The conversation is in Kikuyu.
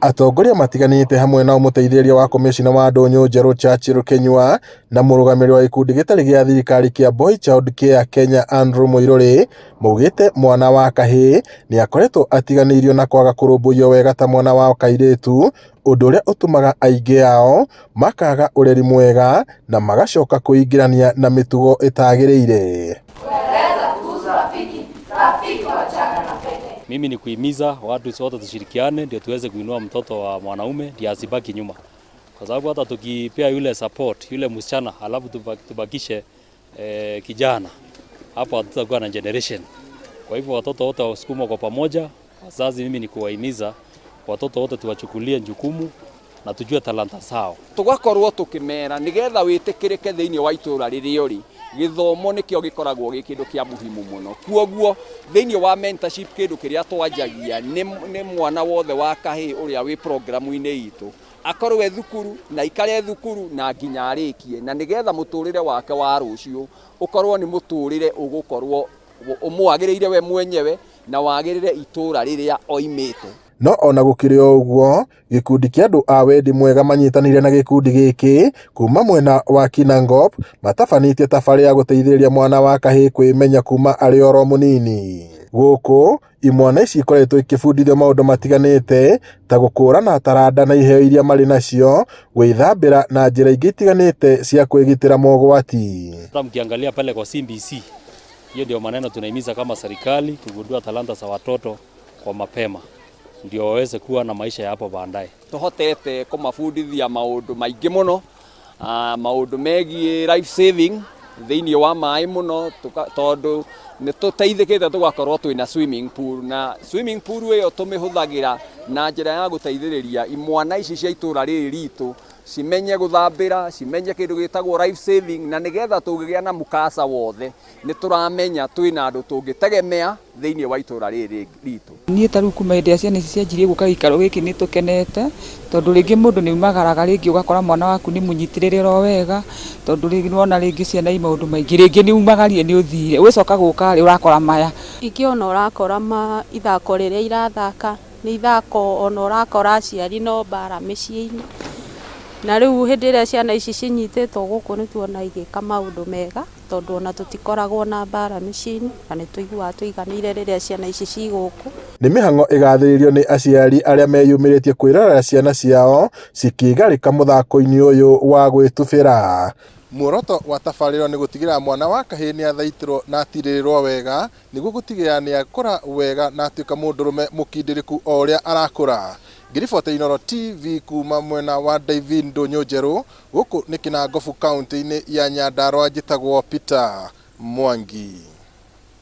Atongoria matiganĩte hamwe na mũteithĩrĩria wa komĩcina wa ndũnyũ njerũ Churchill Kinyua na mũrũgamĩrĩri wa gĩkundi gĩtarĩ gĩa thirikari kĩa Boy Child Care Kenya Andrew Muiruri maugĩte mwana wa kahĩĩ nĩ akoretwo atiganĩirio na kwaga kũrũmbũiyo wega ta mwana wa kairĩtu, ũndũ ũrĩa ũtũmaga aingĩ ao makaga ũreri mwega na magacoka kwĩingĩrania na mĩtugo ĩtagĩrĩire. Mimi ni kuhimiza watu sote tushirikiane ndio tuweze kuinua mtoto wa mwanaume ndio asibaki nyuma, kwa sababu hata tukipea yule support yule msichana alafu tubakishe kijana hapo hatutakuwa na generation. Kwa hivyo watoto wote wasukumwa kwa pamoja. Wazazi, mimi ni kuwahimiza watoto wote tuwachukulie jukumu na tujue talanta zao. Tugakorwo tukimera nigetha witikirike thiini wa itura riria uri githomo nikio gikoragwo gi kindu kia muhimu muno. Kuoguo thiini wa mentorship kindu kiria twanjagia ni mwana wothe wa kahii uria wi programu-ini itu akorwo e thukuru na ikare thukuru na nginya arikie, na nigetha muturire wake wa rucio ukorwo ni muturire ugukorwo umwagiriire we mwenyewe na wagirire itura riria oimite. No ona gũkĩrĩ o ũguo, gĩkundi kĩa andũ a wendi mwega manyitanĩire na gĩkundi gĩkĩ kuma mwena wa Kinangop matabanĩtie tabarĩra ya gũteithĩrĩria mwana wa kahĩĩ kwĩmenya kuma arĩ oro mũnini. Gũkũ imwana ici ikoretwo ikĩbundithio maũndũ matiganĩte ta gũkũrana taranda na iheo iria marĩ nacio, gwĩthambĩra na njĩra ingĩ itiganĩte cia kwĩgitĩra mogwati. Hata mkiangalia pale kwa CBC, hiyo ndio maneno tunahimiza kama serikali kugundua talanta za watoto kwa mapema ndio waweze kuwa na maisha ya hapo baadaye. Tuhotete kumabundithia maundu maingi muno, maundu megie life saving thiini wa maĩ muno, tondu nĩ tũteithĩkĩte tũgakorwo twĩna swimming pool, na swimming pool ĩyo tũmĩhũthagĩra na njĩra ya gũteithĩrĩria imwana ici cia itũra rĩrĩ ritũ cimenye gũthambĩra, cimenye kĩndũ gĩtagwo life saving, na nĩgetha tũngĩgĩa na mukasa wothe nĩ tũramenya twĩna andũ tũngĩtegemea thĩinĩ wa itũra rĩrĩ ritũ. Niĩ ta rĩu kuma hĩndĩ ĩrĩa ciana ici cianjirie gũka gĩikaro gĩkĩ nĩ tũkenete, tondũ rĩngĩ mũndũ nĩ umagaraga rĩngĩ ũgakora mwana waku nĩ mũnyitĩrĩre o wega, tondũ rĩngĩ nĩwona rĩngĩ ciana i maũndũ maingĩ, rĩngĩ nĩ umagarire nĩ ũthire, ũgĩcoka gũka rĩ ũrakora maya. Ingĩ ona ũrakora ithako rĩrĩa irathaka nĩ ithako ona ũrakora aciari no mbara mĩciĩ-inĩ, na rĩu hĩndĩ ĩrĩa ciana ici cinyitĩtwo gũkũ nĩ tuona igĩka maũndũ mega, tondũ ona tũtikoragwo na mbara mĩciĩ-inĩ na nĩ tũiguaga tũiganĩire rĩrĩa ciana ici ci gũkũ. Nĩ mĩhang'o ĩgathĩrĩirio nĩ aciari arĩa meyumĩrĩtie kwĩrorera ciana ciao cikĩgarĩka mũthako-inĩ ũyũ wa gwĩtubĩra. Muoroto wa tabarĩra nĩ gũtigĩrĩra mwana wa kahĩĩ nĩ athaitĩrwo na atirĩrĩrwo wega nĩguo gũtigĩrĩra nĩ akũra wega na atuĩka mũndũrũme mũkindĩrĩku o ũrĩa arakũra. Ngĩribotera Inooro TV kuma mwena wa Daivin Ndũnyũ Njerũ, gũkũ nĩ Kinangofu kaunti-inĩ ya Nyandarua, njĩtagwo Peter Mwangi.